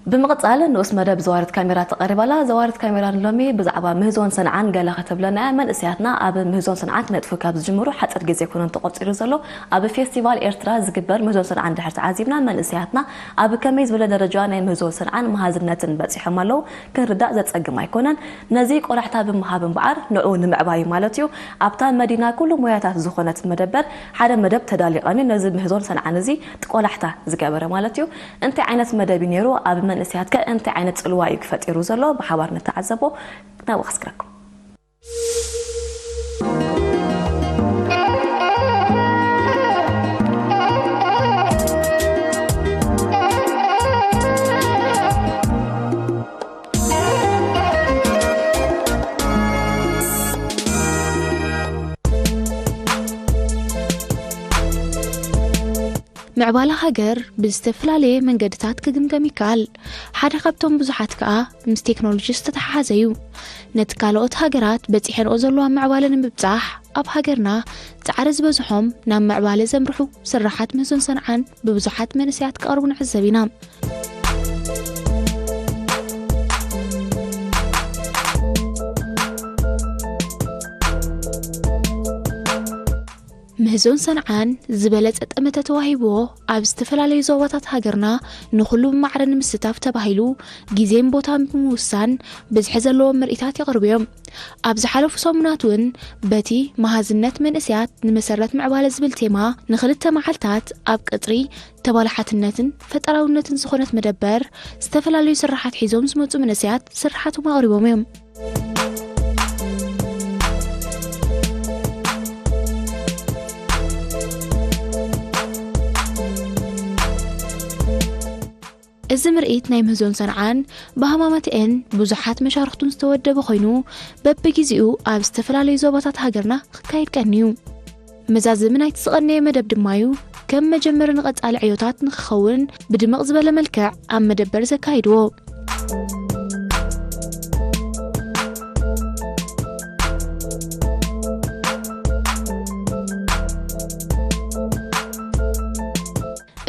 ብምቕጻል ንኡስ መደብ ዘዋርት ካሜራ ተቐሪባላ። ዘዋርት ካሜራ ንሎሚ ብዛዕባ ምህዞን ሰንዓን ገለ ከተብለና እያ። መንእሰያትና ኣብ ምህዞን ሰንዓን ክነጥፉ ካብ ዝጅምሩ ሓጺር ግዜ ኣይኮነን ተቖጺሩ ዘሎ። ኣብ ፌስቲቫል ኤርትራ ዝግበር ምህዞን ሰንዓን ድሕር ተዓዚብና፣ መንእሰያትና ኣብ ከመይ ዝበለ ደረጃ ናይ ምህዞን ሰንዓን መሃዝነትን በጺሖም ኣለዉ ክንርዳእ ዘጸግም ኣይኮነን። ነዚ ቆላሕታ ብምሃብ እምበኣር ንዑ ንምዕባይ ማለት እዩ። ኣብታ መዲና ኩሉ ሞያታት ዝኾነት መደበር ሓደ መደብ ተዳሊቐን እዩ። ነዚ ምህዞን ሰንዓን እዚ ቆላሕታ ዝገበረ ማለት እዩ። እንታይ ዓይነት መደብ እዩ ነይሩ? ኣብ መንእሰያት ከ እንታይ ዓይነት ጽልዋ እዩ ክፈጢሩ ዘሎ? ብሓባር ንተዓዘቦ። ናብኡ ከስግረኩም። ምዕባለ ሃገር ብዝተፈላለየ መንገድታት ክግምገም ይከኣል። ሓደ ካብቶም ብዙሓት ከኣ ምስ ቴክኖሎጂ ዝተተሓሓዘ እዩ። ነቲ ካልኦት ሃገራት በጺሐንኦ ዘለዋ ምዕባለ ንምብጻሕ ኣብ ሃገርና ጻዕሪ ዝበዝሖም ናብ ምዕባለ ዘምርሑ ስራሓት ምህዞን ሰንዓን ብብዙሓት መንእሰያት ክቐርቡ ንዕዘብ ኢና። ምህዞን ሰንዓን ዝበለጸ ጠመተ ተዋሂብዎ ኣብ ዝተፈላለዩ ዞባታት ሃገርና ንኹሉ ብማዕረ ንምስታፍ ተባሂሉ ግዜን ቦታን ብምውሳን ብዝሒ ዘለዎም ምርኢታት ይቐርቡ እዮም። ኣብ ዝሓለፉ ሰሙናት እውን በቲ መሃዝነት መንእሰያት ንመሰረት ምዕባለ ዝብል ቴማ ንኽልተ መዓልታት ኣብ ቀጽሪ ተባላሓትነትን ፈጠራውነትን ዝኾነት መደበር ዝተፈላለዩ ስራሓት ሒዞም ዝመጹ መንእሰያት ስራሓቶም ኣቕሪቦም እዮም። እዚ ምርኢት ናይ ምህዞን ሰንዓን ብሃማማተኤን ብዙሓት መሻርኽቱን ዝተወደበ ኮይኑ፣ በብግዜኡ ኣብ ዝተፈላለዩ ዞባታት ሃገርና ክካየድ ቀንዩ። መዛዘሚ ናይቲ ዝቐነየ መደብ ድማ እዩ፣ ከም መጀመሪ ንቐጻሊ ዕዮታት ንክኸውን ብድምቕ ዝበለ መልክዕ ኣብ መደበር ዘካይድዎ።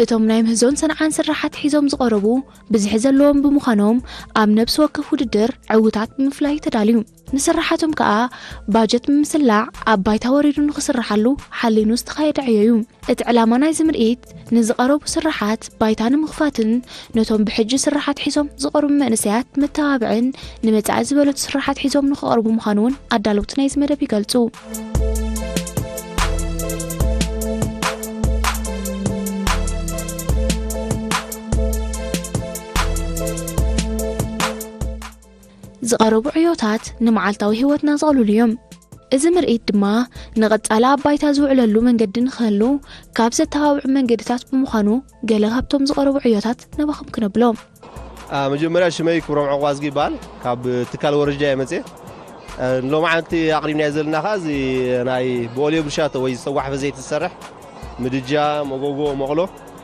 እቶም ናይ ምህዞን ሰንዓን ስራሓት ሒዞም ዝቐረቡ ብዝሒ ዘለዎም ብምዃኖም፣ ኣብ ነብሲ ወከፍ ውድድር ዕዉታት ብምፍላይ ተዳልዩ። ንስራሓቶም ከኣ ባጀት ብምስላዕ ኣብ ባይታ ወሪዱ ንኽስርሓሉ ሓሊኑ ዝተኻየደ ዕዮ እዩ። እቲ ዕላማ ናይዚ ምርኢት ንዝቐረቡ ስራሓት ባይታ ንምኽፋትን ነቶም ብሕጂ ስራሓት ሒዞም ዝቐርቡ መንእሰያት መተባብዕን ንመጻኢ ዝበለቱ ስራሓት ሒዞም ንኽቐርቡ ምዃኑ እውን ኣዳለውቲ ናይዚ መደብ ይገልጹ። ዝቐረቡ ዕዮታት ንመዓልታዊ ህይወትና ዘቕልሉ እዮም። እዚ ምርኢት ድማ ንቐጻሊ ኣብ ባይታ ዝውዕለሉ መንገዲ ንኽህሉ ካብ ዘተባብዑ መንገድታት ብምዃኑ ገለ ካብቶም ዝቐረቡ ዕዮታት ናባኹም ክነብሎ። አ፣ መጀመርያ ሽመይ ክብሮም ዕቑባዝጊ ይበሃል። ካብ ትካል ወረጃ እየ መጽየ። አ፣ ሎማዓንቲ ኣቕሪብናዮ ዘለና ኸዓ እዚ ናይ ብኦልዮ ብርሻቶ ወይ ዝተጓሕፈ ዘይቲ ዝሰርሕ ምድጃ፣ መጎጎ፣ መቕሎ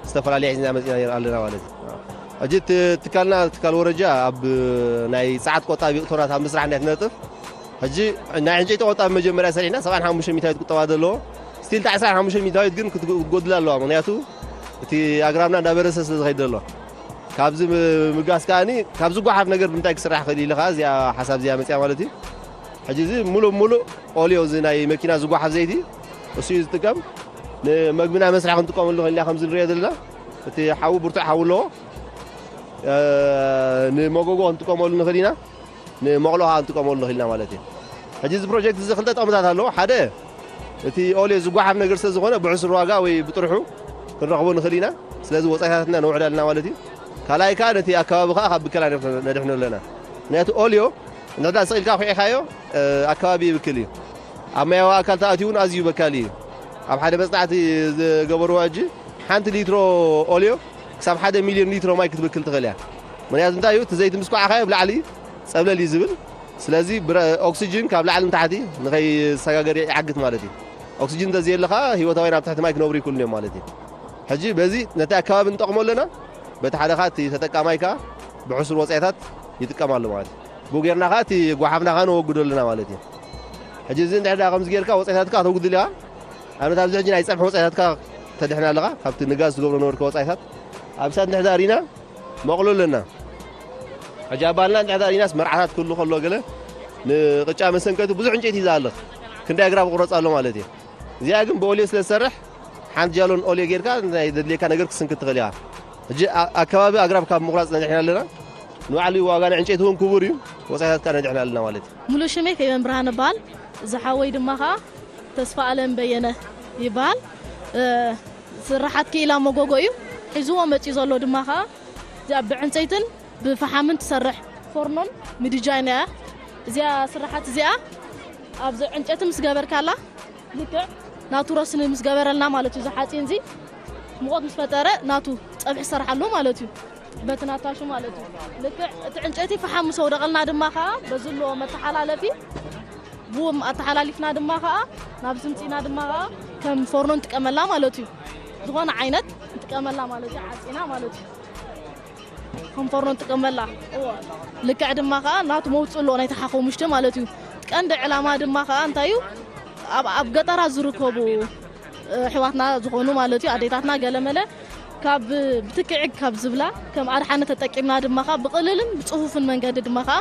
ዝተፈላለየ ሒዝና መጺና ኣለና ማለት እዩ። ሕጂ እቲ ትካልና ትካል ወረጃ ኣብ ናይ ጸዓት ቆጣቢ እቶናት ኣብ ምስራሕ ናይ ትነጥፍ። ሕጂ ናይ ዕንጨይቲ ቆጣቢ መጀመርያ ሰሪሕና ሰብዓን ሓሙሽተ ሚእታዊት ቁጠባ ዘለዎ፣ ስቲል እታ ዕስራን ሓሙሽተን ሚእታዊት ግን ክትጎድል ኣለዋ። ምኽንያቱ እቲ ኣግራብና እንዳበረሰ ስለ ዝኸይድ ዘሎ። ካብዚ ም-፣ ምብጋስ ከኣኒ ካብዚ ጓሓፍ ነገር ብምንታይ ክስራሕ ክእል ኢልኻ እዚኣ ሓሳብ እዚኣ መጽያ ማለት እዩ። ሕጂ እዚ ሙሉእ ሙሉእ ኦልዮ እዚ ናይ መኪና ዝጓሓፍ ዘይቲ እሱ እዩ ዝጥቀም። ንመግብና መስርሒ ክንጥቀመሉ ኽእል ኢና ከምዚ ንሪኦ ዘለና። እቲ ሓዊ ብርቱዕ ሓዊ ኣለዎ። እ፣ ንመጎጎ ክንጥቀመሉ ንኽእል ኢና። ንመቕሎ ኸዓ ክንጥቀመሉ ንኽእል ኢና ማለት እዩ። ሕጂ እዚ ፕሮጀክት እዚ ክልተ ጥቕምታት ኣለዎ። ሓደ እቲ ኦልዮ ዝጓሓፍ ነገር ስለ ዝኾነ ብዕሱር ዋጋ ወይ ብጥርሑ ክንረኽቦ ንኽእል ኢና። ስለዚ ወጻኢታትና ነውዕል ኣለና ማለት እዩ። ካልኣይ ከኣ ነቲ ኣከባቢ ከኣ ካብ ብከላ ነድሕኖ ኣለና። ምኽንያቱ ኦልዮ እንድሕር ስቕ ኢልካ ኹዒኻዮ፣ እ፣ ኣከባቢ ይብክል እዩ። ኣብ ማያዊ ኣካል ተኣትዩ እውን ኣዝዩ በካሊ እዩ። ኣብ ሓደ መጽናዕቲ ዝገበርዎ ሕጂ ሓንቲ ሊትሮ ኦልዮ ክሳብ ሓደ ሚልዮን ሊትሮ ማይ ክትብክል ትኽእል እያ። ምኽንያቱ እንታይ እዩ? እቲ ዘይቲ ምስ ኳዕኻዮ ብላዕሊ ጸብለል እዩ ዝብል። ስለዚ ብረ-፣ ኦክሲጅን ካብ ላዕሊ ንታሕቲ ንኸይሰጋገር ይዓግት ማለት እዩ። ኦክሲጅን እንተዘየለኻ ህይወታውያን ኣብ ትሕቲ ማይ ክነብሩ ይክእሉን እዮም ማለት እዩ። ሕጂ በዚ ነቲ ኣከባቢ ንጠቕሞ ኣለና፣ በቲ ሓደ ኸኣ እቲ ተጠቃማይ ከኣ ብሕሱር ወጻኢታት ይጥቀም ኣሎ ማለት እዩ። ብኡ ጌርና ኸኣ እቲ ጓሓፍና ኸኣ ነወግዶ ኣለና ማለት እዩ። ሕጂ እዚ እንድሕር ደኣ ከምዚ ጌርካ ወጻኢታትካ ከተውግድ ኢኻ። ኣብነት ኣብዚ ሕጂ ናይ ጸብሒ ወጻኢታትካ ተድሕን ኣለኻ፣ ካብቲ ንጋዝ ትገብሮ ነበርካ ወጻኢታት። ኣብ ሳት እንድሕር ደኣ ሪና መቕሎ ኣለና። ሕጂ ኣባልና እንድሕር ዳሪናስ መርዓታት ክህሉ ከሎ ገለ ንቅጫ መሰንቀቲ ብዙሕ ዕንጨይቲ ይዛለኽ ክንደይ ኣግራብ ቁረጽ ኣሎ ማለት እዩ። እዚኣ ግን ብኦልዮ ስለ ዝሰርሕ ሓንቲ ጃሎን ኦልዮ ጌርካ ናይ ዘድልየካ ነገር ክስንክት ትኽእል እያ። ሕጂ ኣከባቢ ኣግራብ ካብ ምቑራጽ ነዲሕና ኣለና። ንባዕሉ ዋጋ ናይ ዕንጨይቲ እውን ክቡር እዩ። ወፃኢታት ከዓ ነዲሕና ኣለና ማለት እዩ። ሙሉ ሽመይ ከይበን ብርሃን እበሃል። ዝሓወይ ድማ ከዓ ተስፋ ኣለም በየነ ይበሃል። ስርሓት ክኢላ መጎጎ እዩ። ሒዝዎ መፅዩ ዘሎ ድማ ከዓ እዚኣ ብዕንፀይትን ብፈሓምን ትሰርሕ ፎርኖን ምድጃን እያ። እዚኣ ስርሓት እዚኣ ኣብዚ ዕንጨይቲ ምስ ገበርካላ ልክዕ ናቱ ረስኒ ምስ ገበረልና ማለት እዩ። ዝሓፂን እዚ ሙቐት ምስ ፈጠረ ናቱ ፀብሒ ዝሰርሓሉ ማለት እዩ። በቲ ናታሹ ማለት እዩ። ልክዕ እቲ ዕንጨይቲ ፈሓም ምስ ኣውደቐልና ድማ ከዓ በዚ ኣለዎ መተሓላለፊ ብዎም ኣተሓላሊፍና ድማ ከዓ ናብ ዝምፅና ድማ ከዓ ከም ፎርኖ ንጥቀመላ ማለት እዩ። ዝኾነ ዓይነት ንጥቀመላ ማለት እዩ። ዓፂና ማለት እዩ። ከም ፎርኖ ንጥቀመላ። እዎ። ልክዕ ድማ ከዓ ናቱ መውፅእ ኣለዎ ናይቲ ሓሙሽተ ማለት እዩ። ቀንዲ ዕላማ ድማ ከዓ እንታይ እዩ? ኣብ ኣብ ገጠራት ዝርከቡ ኣሕዋትና ዝኾኑ ማለት እዩ ኣዴታትና ገለመለ ካብ ብትክዒ ካብ ዝብላ ከም ኣድሓነ ተጠቂምና ድማ ከዓ ብቕልልን ብፅፉፍን መንገዲ ድማ ከዓ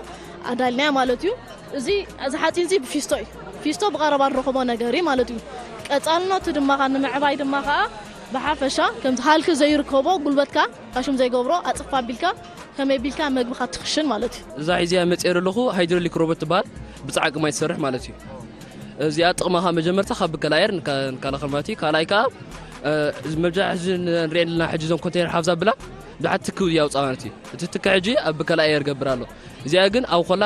ኣዳልናያ ማለት እዩ። እዚ እዚ ሓፂን እዚ ብፊስቶ እዩ። ፊስቶ ብቐረባ ንረኸቦ ነገር እዩ ማለት እዩ። ቀፃልነቱ ድማ ከዓ ንምዕባይ ድማ ከዓ ብሓፈሻ ከምዚ ሃልኪ ዘይርከቦ ጉልበትካ ካሽም ዘይገብሮ ኣፅፍ ኣቢልካ ከመይ ቢልካ መግብኻ ትኽሽን ማለት እዩ። እዛ ሒዝያ መፅየ ዘለኹ ሃይድሮሊክ ሮቦት ትበሃል። ብፃዕቂ ማይ ትሰርሕ ማለት እዩ። እዚኣ ጥቕማ ካብ መጀመርታ ካብ ብከላ ኣየር ንከላኸል ማለት እዩ። ካልኣይ ከዓ መብዛሕ ሕዚ ንሪኦ ኣለና ሕጂ እዞም ኮንቴነር ሓፍ ዘብላ ብዙሓት ትኪ የውፅኣ ማለት እዩ። እቲ ትኪ ሕጂ ኣብ ብከላ ኣየር ገብር ኣሎ። እዚኣ ግን ኣብ ኮላ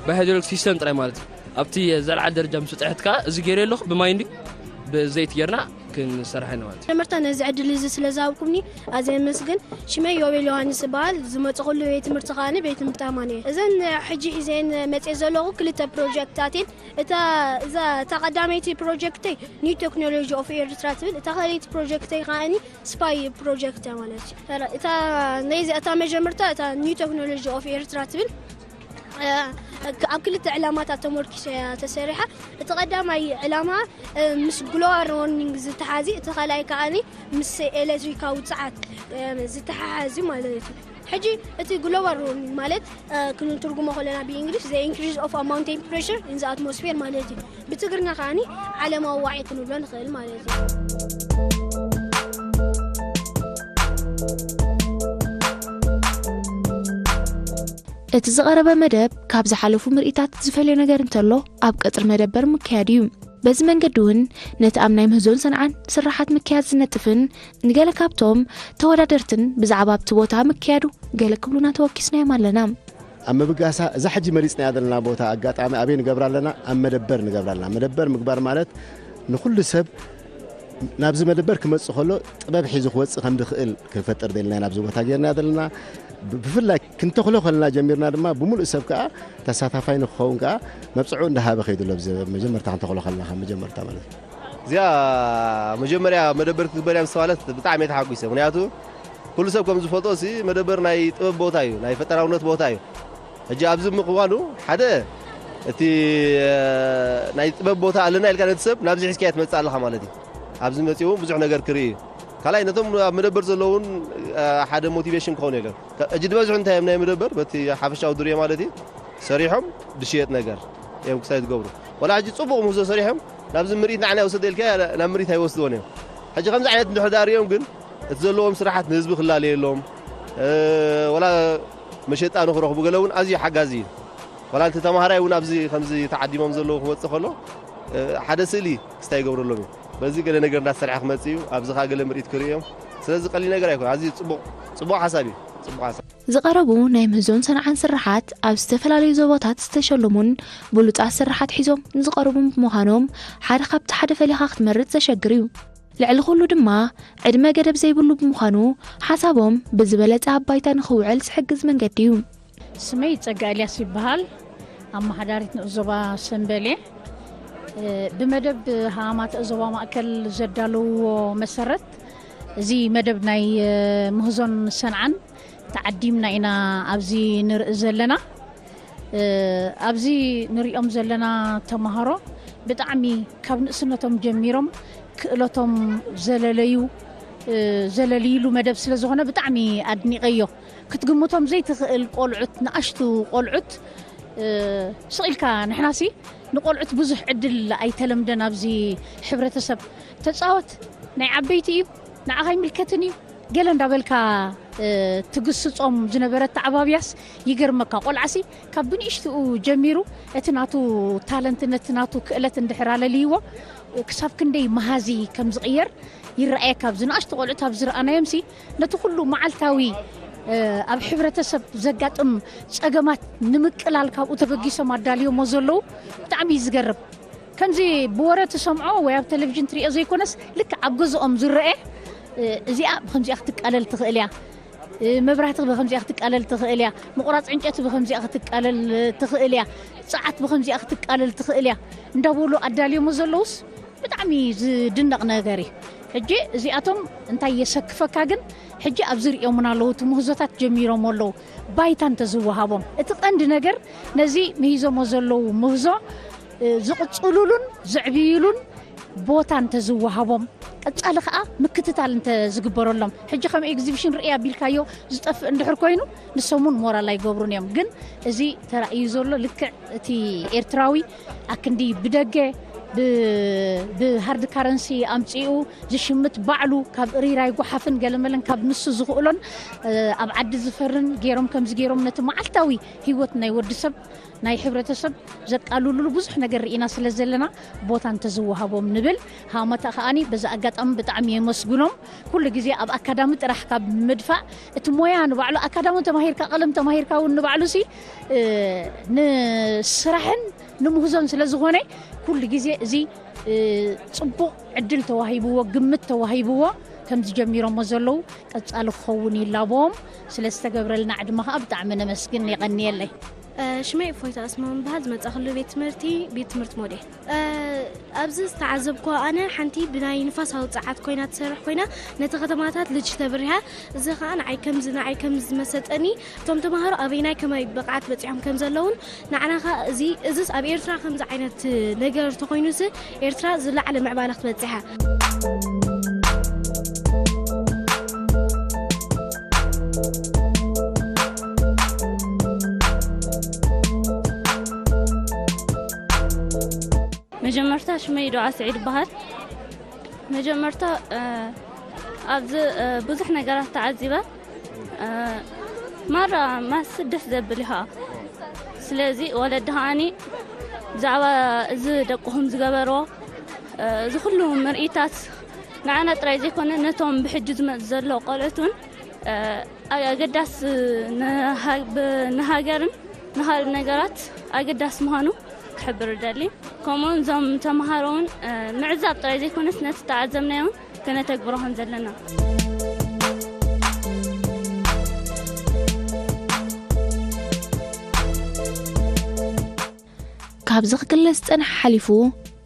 ብሃይድሮሊክ ሲስተም ጥራይ ማለት እዩ። ኣብቲ ዘለዓለ ደረጃ ምስ በፅሐት ከዓ እዚ ገይረ ኣለኹ ብማይ እንዲ ብዘይቲ ጌርና ክንሰርሐ ማለት እዩ። መጀመርታ ነዚ ዕድል እዚ ስለ ዝሃብኩምኒ ኣዝየ የመስግን። ሽመይ ዮቤል ዮሃንስ እበሃል። ዝመፅኹሉ ቤት ትምህርቲ ከዓኒ ቤት ትምህርቲ ኣማኑኤል። እዘን ሕጂ ሒዘን መፅየ ዘለኹ ክልተ ፕሮጀክትታት እየን። እታ እዛ እታ ቀዳመይቲ ፕሮጀክተይ ኒው ቴክኖሎጂ ኦፍ ኤርትራ ትብል፣ እታ ካልኣይቲ ፕሮጀክተይ ከዓኒ ስፓይ ፕሮጀክት እያ ማለት እዩ። እታ ናይዚ እታ መጀመርታ እታ ኒው ቴክኖሎጂ ኦፍ ኤርትራ ትብል ኣብ ክልተ ዕላማታት ተመርኪሰ እያ ተሰሪሓ። እቲ ቀዳማይ ዕላማ ምስ ግሎባል ዋርሚንግ ዝተሓዚ፣ እቲ ካልኣይ ከዓኒ ምስ ኤሌክትሪካዊ ጸዓት ዝተሓሓዝ ማለት እዩ። ሕጂ እቲ ግሎባል ዋርሚንግ ማለት ክንትርጉሞ ከለና ብእንግሊሽ the increase of a mountain pressure in the atmosphere ማለት እዩ። ብትግርኛ ከዓኒ ዓለማዊ ዋዒ ክንብሎ ንኽእል ማለት እዩ። እቲ ዝቐረበ መደብ ካብ ዝሓለፉ ምርኢታት ዝፈልዮ ነገር እንተሎ ኣብ ቀጽሪ መደበር ምክያድ እዩ። በዚ መንገዲ እውን ነቲ ኣብ ናይ ምህዞን ሰንዓን ስርሓት ምክያድ ዝነጥፍን ንገለ ካብቶም ተወዳደርትን ብዛዕባ ኣብቲ ቦታ ምክያዱ ገለ ክብሉና ተወኪስናዮም ኣለና። ኣብ ምብጋሳ እዛ ሕጂ መሪጽናያ ዘለና ቦታ ኣጋጣሚ ኣበይ ንገብራ ኣለና? ኣብ መደበር ንገብራ ኣለና። መደበር ምግባር ማለት ንኹሉ ሰብ ናብዚ መደበር ክመጽእ ከሎ ጥበብ ሒዙ ክወጽእ ከም ዝኽእል ክንፈጥር ደልና ናብዚ ቦታ ጌርና ዘለና። ብፍላይ ክንተኽሎ ከለና ጀሚርና ድማ ብምሉእ ሰብ ከኣ ተሳታፋይ ንክኸውን ከኣ መብጽዑ እንዳሃበ ከይዱ ኣሎ። መጀመርታ ክንተኽሎ ከለና ካብ መጀመርታ ማለት እዩ። እዚኣ መጀመርያ መደበር ክትግበር እያ ምስ ተባለት ብጣዕሚ እየ ተሓጒሰ። ምክንያቱ ኩሉ ሰብ ከም ዝፈልጦ ሲ መደበር ናይ ጥበብ ቦታ እዩ፣ ናይ ፈጠራውነት ቦታ እዩ። ሕጂ ኣብዚ ምኽዋኑ ሓደ እቲ ናይ ጥበብ ቦታ ኣለና ኢልካ ነቲ ሰብ ናብዚ ሒዝካዮ ትመጽእ ኣለኻ ማለት እዩ። ኣብዚ መጺኡ እውን ብዙሕ ነገር ክርኢ እዩ። ካልኣይ ነቶም ኣብ መደበር ዘለውን ሓደ ሞቲቬሽን ክኾኑ እዮም። ሕጂ ዝበዝሑ እንታይ እዮም ናይ መደበር በቲ ሓፈሻዊ ድርዮ ማለት እዩ ሰሪሖም ዝሽየጥ ነገር እዮም ክሳይ ዝገብሩ። ወላ ሕጂ ጽቡቕ ምህዞ ሰሪሖም ናብዚ ምርኢት ንዓና ይወሰደ ኢልካ ናብ ምርኢት ኣይወስድዎን እዮም። ሕጂ ከምዚ ዓይነት እንድሕር ዳርዮም ግን እቲ ዘለዎም ስራሓት ንህዝቢ ክላለየሎም ወላ መሸጣ ንክረኽቡ ገለ እውን ኣዝዩ ሓጋዚ እዩ። ወላ እቲ ተማሃራይ እውን ኣብዚ ከምዚ ተዓዲሞም ዘለዉ ክመፅእ ከሎ ሓደ ስእሊ ክስታይ ይገብረሎም እዩ። በዚ ገለ ነገር እንዳሰርሐ ክመፅእ እዩ። ኣብዚ ከዓ ገለ ምርኢት ክርኢ እዮም። ስለዚ ቀሊል ነገር ኣይኮነ። ኣዝዩ ፅቡቕ ፅቡቕ ሓሳብ እዩ። ፅቡቕ ሓሳብ። ዝቐረቡ ናይ ምህዞን ሰንዓን ስርሓት ኣብ ዝተፈላለዩ ዞባታት ዝተሸለሙን ብሉፃት ስርሓት ሒዞም ዝቐረቡ ብምዃኖም ሓደ ካብቲ ሓደ ፈሊኻ ክትመርፅ ዘሸግር እዩ። ልዕሊ ኩሉ ድማ ዕድመ ገደብ ዘይብሉ ብምዃኑ ሓሳቦም ብዝበለፀ ኣብ ባይታ ንኽውዕል ዝሕግዝ መንገዲ እዩ። ስመይ ፀጋ ኤልያስ ይበሃል። ኣመሓዳሪት ንኡስ ዞባ ሰምበል እየ። ብመደብ ሃማተ ዞባ ማእከል ዘዳለውዎ መሰረት እዚ መደብ ናይ ምህዞን ሰንዓን ተዓዲምና ኢና ኣብዚ ንርኢ ዘለና። ኣብዚ ንሪኦም ዘለና ተምሃሮ ብጣዕሚ ካብ ንእስነቶም ጀሚሮም ክእለቶም ዘለለዩ ዘለልይሉ መደብ ስለ ዝኾነ ብጣዕሚ ኣድኒቐዮ። ክትግምቶም ዘይትኽእል ቆልዑት፣ ንኣሽቱ ቆልዑት፣ እ፣ ስቕ ኢልካ፣ ንሕናሲ ንቆልዑት ብዙሕ ዕድል ኣይተለምደን ኣብዚ ሕብረተሰብ። ተጻወት፣ ናይ ዓበይቲ እዩ፣ ንዓኻ ኣይምልከትን እዩ፣ ገለ እንዳበልካ፣ እ፣ ትግስጾም ዝነበረ ኣተዓባብያስ ይገርመካ። ቆልዓሲ ካብ ብንእሽትኡ ጀሚሩ እቲ ናቱ ታለንት፣ ነቲ ናቱ ክእለት እንድሕር ኣለልይዎ፣ ክሳብ ክንደይ መሃዚ ከም ዝቕየር ይረኣየካ። ኣብዚ ንኣሽቱ ቆልዑት ኣብ ዝረኣናዮምሲ፣ ነቲ ኩሉ መዓልታዊ፣ እ፣ ኣብ ሕብረተሰብ ዘጋጥም ጸገማት ንምቅላል ካብኡ ተበጊሶም ኣዳልዮሞ ዘለዉ ብጣዕሚ እዩ ዝገርም። ከምዚ ብወረ ትሰምዖ ወይ ኣብ ቴሌቪዥን ትሪኦ ዘይኮነስ፣ ልክዕ ኣብ ገዝኦም ዝረአ፣ እ፣ እዚኣ ብኸምዚኣ ክትቃለል ትኽእል እያ፣ እ፣ መብራህቲ ብኸምዚኣ ክትቃለል ትኽእል እያ፣ ምቑራጽ ዕንጨቲ ብኸምዚኣ ክትቃለል ትኽእል እያ፣ ጸዓት ብኸምዚኣ ክትቃለል ትኽእል እያ እንዳበሉ ኣዳልዮሞ ዘለዉስ ብጣዕሚ ዝድነቕ ነገር እዩ። ሕጂ እዚኣቶም እንታይ የሰክፈካ ግን፣ ሕጂ ኣብ ዝርእዮምን ኣለዉ፣ እቲ ምህዞታት ጀሚሮም ኣለዉ። ባይታ እንተዝወሃቦም፣ እቲ ቀንዲ ነገር ነዚ ምሂዞሞ ዘለዉ ምህዞ፣ እ፣ ዝቕጽሉሉን ዘዕብዩሉን ቦታ እንተዝወሃቦም፣ ቀጻሊ ከኣ ምክትታል እንተዝግበረሎም። ሕጂ ከም ኤግዚቢሽን ርእየ ኣቢልካዮ ዝጠፍእ እንድሕር ኮይኑ፣ ንሶም እውን ሞራል ኣይገብሩን እዮም። ግን እዚ ተራእዩ ዘሎ ልክዕ እቲ ኤርትራዊ ኣክንዲ ብደገ ብ-፣ ብሃርድ ካረንሲ ኣምጺኡ ዝሽምት ባዕሉ ካብ ሪራይ ጓሓፍን ገለመለን ካብ ንሱ ዝኽእሎን፣ እ፣ ኣብ ዓዲ ዝፈርን ገይሮም ከምዚ ገይሮም ነቲ መዓልታዊ ህይወት ናይ ወዲ ሰብ ናይ ሕብረተሰብ ዘቃልሉሉ ብዙሕ ነገር ርኢና ስለ ዘለና ቦታ እንተዝወሃቦም ንብል። ሃመታ ከኣኒ በዚ ኣጋጣሚ ብጣዕሚ የመስግኖም። ኩሉ ግዜ ኣብ ኣካዳሚ ጥራሕ ካብ ምድፋእ እቲ ሞያ ንባዕሉ ኣካዳሚ ተማሂርካ ቀለም ተማሂርካ እውን ንባዕሉ ሲ፣ እ፣ ንስራሕን ንምህዞን ስለ ዝኾነ ኩሉ ግዜ እዚ፣ እ፣ ጽቡቕ ዕድል ተዋሂብዎ፣ ግምት ተዋሂብዎ ከም ዝጀሚሮሞ ዘለዉ ቀጻሊ ክኸውን ይላቦም። ስለ ዝተገብረልና ዕድመ ከኣ ብጣዕሚ ነመስግን። የቐንየለይ። እ፣ ሽመይ እፎይታ ኣስማም በሃል ዝመጻእኩሉ ቤት ትምህርቲ፣ ቤት ትምህርቲ ሞዴል። እ፣ ኣብዚ ዝተዓዘብኩ ኣነ ሓንቲ ብናይ ንፋስ ኣውጽዓት ኮይና ትሰርሕ ኮይና ነቲ ከተማታት ልጅ ተብሪሃ። እዚ ከኣ ንዓይ ከምዚ፣ ንዓይ ከምዚ ዝመሰጠኒ፣ እቶም ተማሃሮ ኣበይናይ ከመይ ብቕዓት በጺሖም ከም ዘለውን ንዓና ከኣ እዚ፣ እዝስ ኣብ ኤርትራ ከምዚ ዓይነት ነገር ተኾይኑስ ኤርትራ ዝለዓለ ምዕባለ ክትበጽሕ እያ። መጀመርታ ሽመይ ዶዓ ስዒድ ይበሃል። መጀመርታ፣ እ፣ ኣብዚ፣ እ፣ ብዙሕ ነገራት ተዓዚበ። እ፣ ማራ ማስ ደስ ዘብል እዩ ኸዓ። ስለዚ ወለዲ ኸዓኒ ብዛዕባ እዚ ደቅኹም ዝገበርዎ፣ እ፣ እዚ ኩሉ ምርኢታት ንዓና ጥራይ ዘይኮነ ነቶም ብሕጂ ዝመጽእ ዘሎ ቆልዑት እውን፣ እ፣ ኣገዳስ ንሃ-፣ ብ-፣ ንሃገርን ንኻልእ ነገራት ኣገዳሲ ምዃኑ ክሕብር እደሊ። ከምኡውን እዞም ተምሃሮ እውን፣ እ፣ ምዕዛብ ጥራይ ዘይኮነስ ነቲ ተዓዘብናዮ እውን ከነተግብሮ ከም ዘለና። ካብዚ ክግለጽ ዝጸንሐ ሓሊፉ፣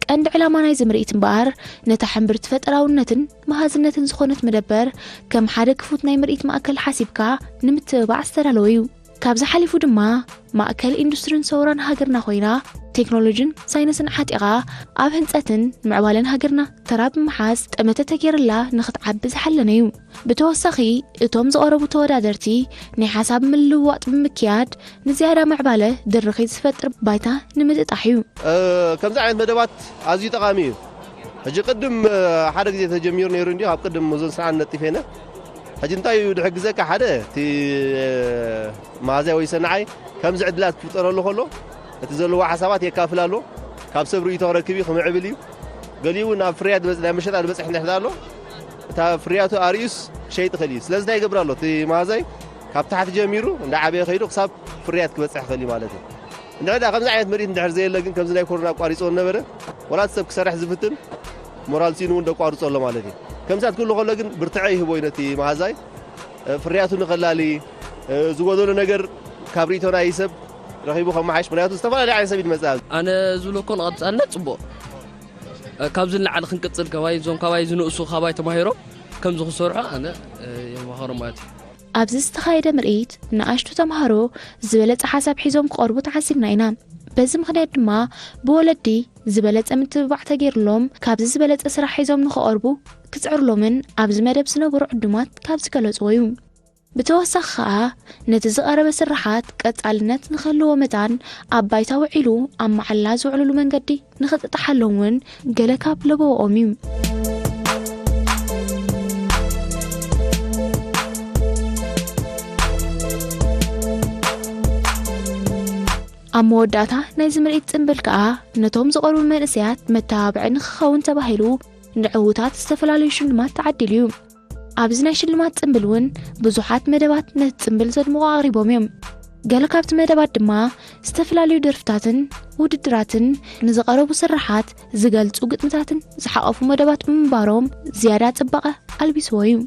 ቀንዲ ዕላማ ናይዚ ምርኢት እምበኣር፣ ነታ ሕምብርቲ ፈጠራውነትን መሃዝነትን ዝኾነት መደበር ከም ሓደ ክፉት ናይ ምርኢት ማእከል ሓሲብካ ንምትብባዕ ዝተዳለወ እዩ። ካብዚ ሓሊፉ ድማ፣ ማእከል ኢንዱስትሪን ሰውራን ሃገርና ኮይና፣ ቴክኖሎጂን ሳይንስን ዓጢቓ፣ ኣብ ህንጸትን ምዕባለን ሃገርና ተራ ብምሓዝ ጠመተ ተገይርላ ንኽትዓቢ ዝሓለነ እዩ። ብተወሳኺ፣ እቶም ዝቐረቡ ተወዳደርቲ ናይ ሓሳብ ምልውዋጥ ብምክያድ፣ ንዝያዳ ምዕባለ ድርኺት ዝፈጥር ባይታ ንምጥጣሕ እዩ። እ፣ ከምዚ ዓይነት መደባት ኣዝዩ ጠቓሚ እዩ። ሕጂ ቅድም፣ እ፣ ሓደ ግዜ ተጀሚሩ ነይሩ እንዲዩ፣ ኣብ ቅድም እዞን ስራሕን ነጢፌነ። ሕጂ እንታይ እዩ ድሕግዘካ? ሓደ፣ እቲ፣ እ፣ መሃዛይ ወይ ሰናዓይ ከምዚ ዕድላት ክፍጠረሉ ከሎ፣ እቲ ዘለዎ ሓሳባት የካፍል ኣሎ። ካብ ሰብ ርእይቶ ክረክብ እዩ፣ ክምዕብል እዩ። ገሊኡ እውን ኣብ ፍርያት ዝበጽ-፣ ናይ መሸጣ ዝበጽሕ እንድሕር ኣሎ፣ እታ ፍርያቱ ኣርእዩስ ክሸይጥ ይኽእል እዩ። ስለዚ እንታይ ይገብር ኣሎ? እቲ መሃዛይ ካብ ታሕቲ ጀሚሩ እንዳ ዓበየ ከይዱ ክሳብ ፍርያት ክበጽሕ ይኽእል እዩ ማለት እዩ። እንድሕር ደኣ ከምዚ ዓይነት ምርኢት እንድሕር ዘየለ ግን፣ ከምዚ ናይ ኮሮና ኣቋሪጾ ነበረ፣ ወላ እቲ ሰብ ክሰርሕ ዝፍትን ሞራል ሲኑ እውን ደቋርጾ ኣሎ ማለት እዩ። ከምዚኣት ክህሉ ከሎ ግን ብርትዐ ይህቦ እዩ ነቲ መሃዛይ፣ እ፣ ፍርያቱ ንኸላሊ፣ እ፣ ዝጎደሎ ነገር ካብ ርእይቶ ናይ ሰብ ረኺቡ ከመሓይሽ፣ ምኽንያቱ ዝተፈላለየ ዓይነት ሰብ እዩ ዝመጽእ። ኣነ ዝብሎ እኮ ንቐጻልነት ጽቡቕ፣ እ፣ ካብዚ ንላዕሊ ክንቅጽል፣ ካባይ እዞም ካባይ ዝንእሱ ካባይ ተማሂሮም ከምዚ ክሰርሑ ኣነ፣ እ፣ የመኻኽሮም ማለት እዩ። ኣብዚ ዝተኻየደ ምርኢት፣ ንኣሽቱ ተምሃሮ ዝበለጸ ሓሳብ ሒዞም ክቐርቡ ተዓዚብና ኢና። በዚ ምኽንያት ድማ፣ ብወለዲ ዝበለጸ ምትብባዕ ተገይሩሎም፣ ካብዚ ዝበለጸ ስራሕ ሒዞም ንኽቐርቡ ክጽዕሩሎምን ኣብዚ መደብ ዝነበሩ ዕዱማት ካብ ዝገለጽዎ እዩ። ብተወሳኺ ከኣ ነቲ ዝቐረበ ስርሓት ቀጻልነት ንኽህልዎ መታን ኣብ ባይታ ውዒሉ ኣብ መዓላ ዝውዕሉሉ መንገዲ ንኽጥጥሓሎም እውን ገለ ካብ ለበዋኦም እዩ። ኣብ መወዳእታ ናይዚ ምርኢት ጽምብል ከኣ ነቶም ዝቐርቡ መንእሰያት መተባብዒ ንኽኸውን ተባሂሉ ንዕዉታት ዝተፈላለዩ ሽልማት ተዓዲሉ እዩ። ኣብዚ ናይ ሽልማት ጽምብል እውን ብዙሓት መደባት ነቲ ጽምብል ዘድምቑ ኣቕሪቦም እዮም። ገለ ካብቲ መደባት ድማ ዝተፈላለዩ ደርፍታትን ውድድራትን ንዝቐረቡ ስርሓት ዝገልጹ ግጥምታትን ዝሓቐፉ መደባት ብምንባሮም ዝያዳ ጽባቐ ኣልቢስዎ እዩ።